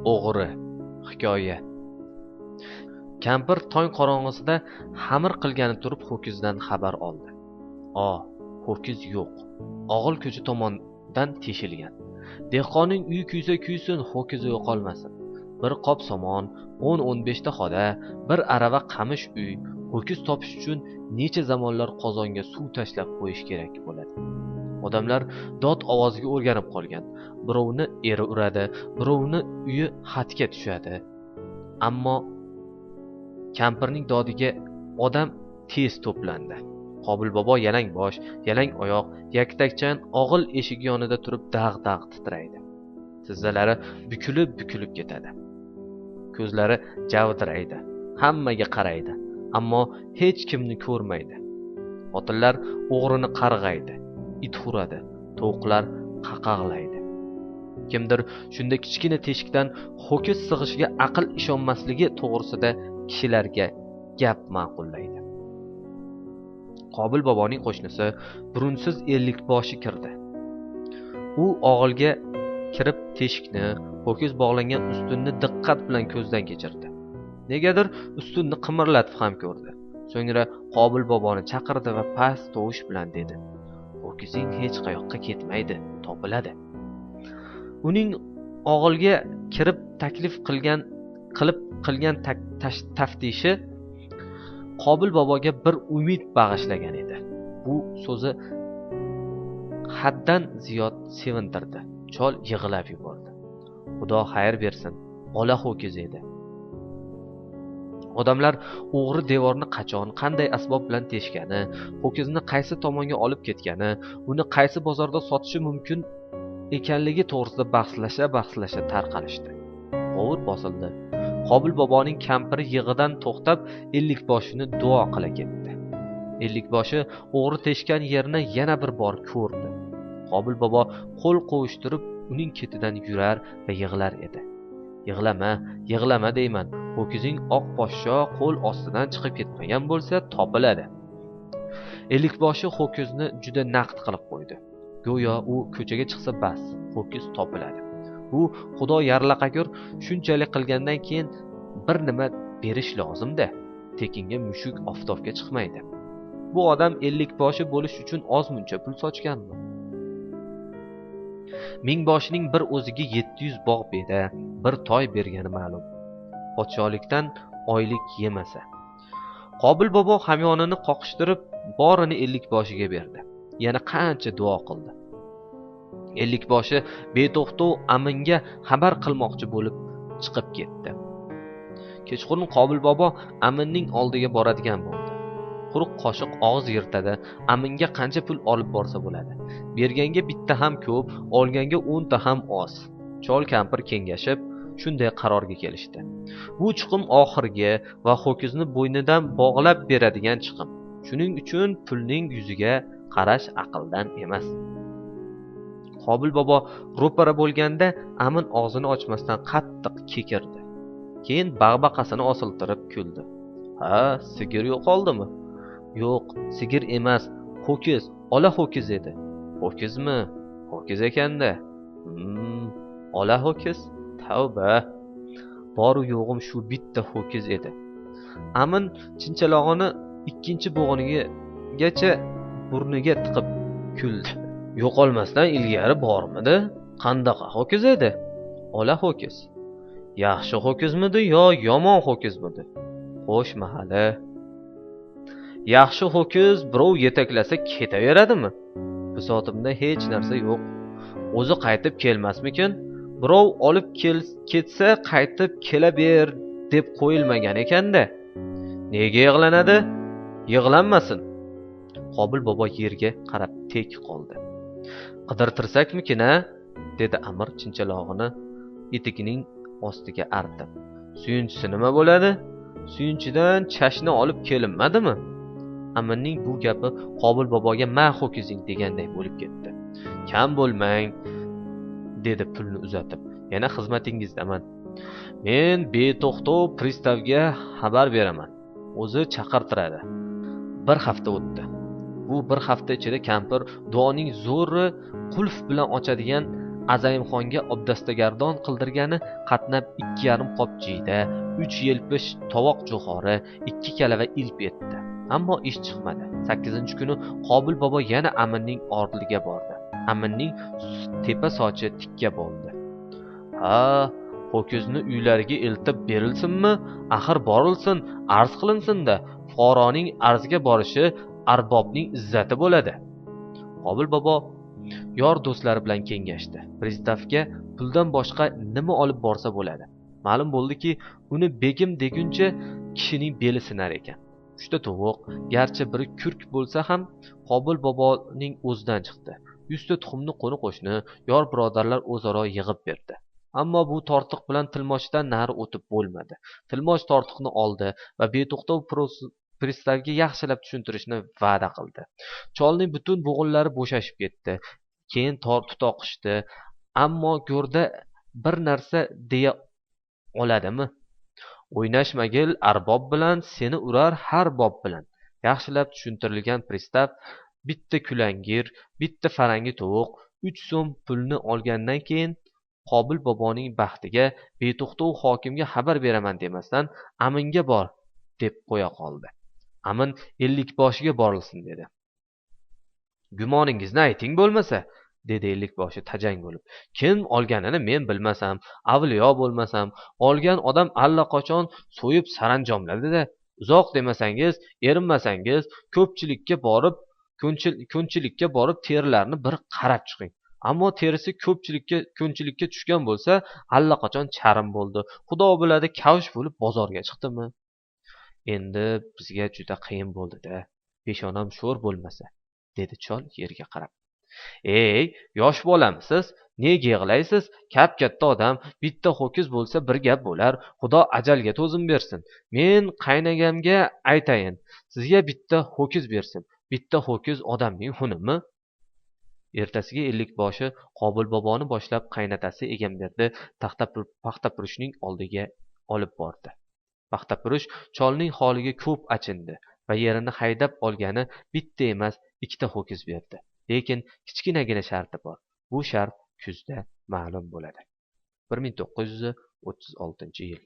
O'g'ri. Hikoya. Kampir tong qorong'isida xamir qilgani turib ho'kizdan xabar oldi. Ho'kiz yo'q. Og'il ko'cha tomondan teshilgan. Dehqonning uyi kuysa kuysin, ho'kizi yo'qolmasin. Bir qop somon, 10-15 ta xoda, bir arava qamish uy, ho'kiz topish uchun necha zamonlar qozonga suv tashlab qo'yish kerak bo'ladi. Odamlar dod ovoziga o'rganib qolgan. Birovni eri uradi, birovni uyi xatga tushadi. Ammo kampirning dodiga odam tez to'plandi. Qobil bobo yalang bosh, yalang oyoq, yaktakchan og'il eshigi yonida turib dag'-dag' titraydi. Tizzalari bukilib-bukilib ketadi. Ko'zlari javdiraydi, hammaga qaraydi, ammo hech kimni ko'rmaydi. Xotinlar o'g'rini qarg'aydi, it huradi, tovuqlar qaqag'laydi. Kimdir shunda kichkina teshikdan ho'kiz sig'ishiga aql ishonmasligi to'g'risida kishilarga gap ma'qullaydi. Qobil boboning qo'shnisi burunsiz ellikboshi kirdi. U og'ilga kirib teshikni, ho'kiz bog'langan ustunni diqqat bilan ko'zdan kechirdi. Negadir ustunni qimirlatib ham ko'rdi. So'ngra Qobil boboni chaqirdi va past tovush bilan dedi: "Ho'kizing hech qayoqqa ketmaydi, topiladi." Uning og'ilga kirib taklif qilgan taftishi Qobil boboga bir umid bag'ishlagan edi. Bu so'zi haddan ziyod sevintirdi. Chol yig'lab yubordi. Xudo xayr bersin, ola ho'kiz edi. Odamlar o'g'ri devorni qachon, qanday asbob bilan teshgani, ho'kizni qaysi tomonga olib ketgani, uni qaysi bozorda sotishi mumkin ekanligi to'g'risida bahslasha tarqalishdi. G'ovur bosildi. Qobil boboning kampiri yig'idan to'xtab, ellikboshini duo qila ketdi. Ellikboshi o'g'ri teshgan yerni yana bir bor ko'rdi. Qobil bobo qo'l qovushtirib uning ketidan yurar va yig'lar edi. Yig'lama, yig'lama deyman. Ho'kizing oq poshsho qo'l ostidan chiqib ketmagan bo'lsa, topiladi. Ellikboshi ho'kizni juda naqd qilib qo'ydi. Go'yo u ko'chaga chiqsa bas, ho'kiz topiladi. Bu Xudo yarlaqagur shunchalik qilgandan keyin bir nima berish lozim-da. Tekinga mushuk oftobga chiqmaydi. Bu odam ellikboshi bo'lish uchun ozmuncha pul sochganmi? Mingboshining bir o'ziga 700 bog' beda, bir toy bergani ma'lum. Podsholikdan oylik yemasa. Qobil bobo hamyonini qoqishtirib, borini ellikboshiga berdi. Yana qancha duo qildi. Ellikboshi beto'xtov aminga xabar qilmoqchi bo'lib chiqib ketdi. Kechqurun Qobil bobo aminning oldiga boradigan bo'ldi. Quruq qoshiq og'iz yirtadi. Aminga qancha pul olib borsa bo'ladi. Berganga bitta ham ko'p, olganga 10 ta ham oz. Chol kampir kengashib shunday qarorga kelishdi. Bu chiqim oxirgi va ho'kizni bo'ynidan bog'lab beradigan chiqim. Shuning uchun pulning yuziga qarash aqldan emas. Qobil bobo ro'para bo'lganda amin og'zini ochmasdan qattiq kekirdi. Keyin bag'baqasini osiltirib kuldi. Ha, sigir yo'qoldimi? Yo'q, sigir emas, ho'kiz, ola ho'kiz edi. Ho'kizmi? Ho'kiz ekanda. Ola ho'kiz? Tavba. Boru yo'g'im shu bitta ho'kiz edi. Amin chinchalog'ini ikkinchi bo'g'inigacha burniga tiqib kuldi. Yo'qolmasdan ilgari bormidi? Qandaqa ho'kiz edi? Ola ho'kiz. Yaxshi ho'kizmidi yo yomon ho'kizmidi? Xo'sh, mahali. Yaxshi ho'kiz birov yetaklasa ketaveradimi? Bisotimda hech narsa yo'q. O'zi qaytib kelmasmikin? Birov olib ketsa qaytib kelaber deb qo'yilmagan ekanda. Nega yig'lanadi? Yig'lanmasin. Qobil bobo yerga qarab tek qoldi. Qidirtirsakmikin a? Dedi Amir chinchalog'ini etigining ostiga artib. Suyunchisi nima bo'ladi? Suyunchidan chashni olib kelinmadimi? Amirning bu gapi Qobil boboga ma ho'kizing deganday bo'lib ketdi. Kam bo'lmang, dedi pulni uzatib. Yana xizmatingizdaman. Men beto'xtov pristavga xabar beraman. O'zi chaqirtiradi. Bir hafta o'tdi. Bu bir hafta ichida kampir duoning zo'ri qulf bilan ochadigan Azaimxonga obdastagardon qildirgani qatnab 2,5 qop jiyda, 3 yelpish tovoq jo'xori, 2 kalava ilp etdi. Ammo ish chiqmadi. 8-kuni Qobil bobo yana Aminning ordiga bordi. Aminning tepa sochi tikka bo'ldi. Ha, ho'kizni uylariga eltib berilsinmi? Axir borilsin, arz qilinsin-da. Fuqaroning arziga borishi arbobning izzati bo'ladi. Qobil bobo yor do'stlari bilan kengashdi. Pristavga puldan boshqa nima olib borsa bo'ladi? Ma'lum bo'ldiki, uni begim deguncha kishining beli sinar ekan. 3 ta tovuq, garchi biri kurk bo'lsa ham Qobil boboning o'zidan chiqdi. 100 ta tuxumni qo'ni-qo'shni, yor birodarlar o'zaro yig'ib berdi. Ammo bu tortiq bilan tilmochdan nari o'tib bo'lmadi. Tilmoch tortiqni oldi va beto'xtov pristavga yaxshilab tushuntirishni va'da qildi. Cholning butun bo'g'inlari bo'shashib ketdi. Keyin tutoqishdi. Ammo go'rda bir narsa deya oladimi? O'ynashmagil arbob bilan, seni urar har bob bilan. Yaxshilab tushuntirilgan pristav bitta kulangir, bitta farangi tovuq, 3 so'm pulni olgandan keyin Qobil boboning baxtiga beto'xtov hokimga xabar beraman demasdan Aminga bor deb qo'ya qoldi. Amin ellikboshiga borilsin dedi. Gumoningizni ayting bo'lmasa, dedi ellikboshi tajang bo'lib. Kim olganini men bilmasam, avliyo bo'lmasam, olgan odam allaqachon so'yib saranjomladi-da. Uzoq demasangiz, erinmasangiz, ko'pchilikka borib, ko'nchilikka borib terilarni bir qarab chiqing. Ammo terisi ko'nchilikka tushgan bo'lsa, allaqachon charm bo'ldi. Xudo biladi, kavush bo'lib bozorga chiqdimi? Endi bizga juda qiyin bo'ldi-da. Peshonam sho'r bo'lmasa, dedi chol yerga qarab. Ey, yosh bolamisiz? Nega yig'laysiz? Kap-katta odam, bitta ho'kiz bo'lsa bir gap bo'lar. Xudo ajalga to'zim bersin. Men qaynagamga aytayin, sizga bitta ho'kiz bersin. Bitta ho'kiz odamning xunimi? Ertasiga ellikboshi Qobil boboni boshlab qaynatasi Egamberdi Paxtapurushning oldiga olib bordi. Paxtapurush cholning holiga ko'p achindi va yerini haydab olgani bitta emas, 2 ta ho'kiz berdi. Lekin kichkinagina sharti bor. Bu shart kuzda ma'lum bo'ladi. 1936-yil.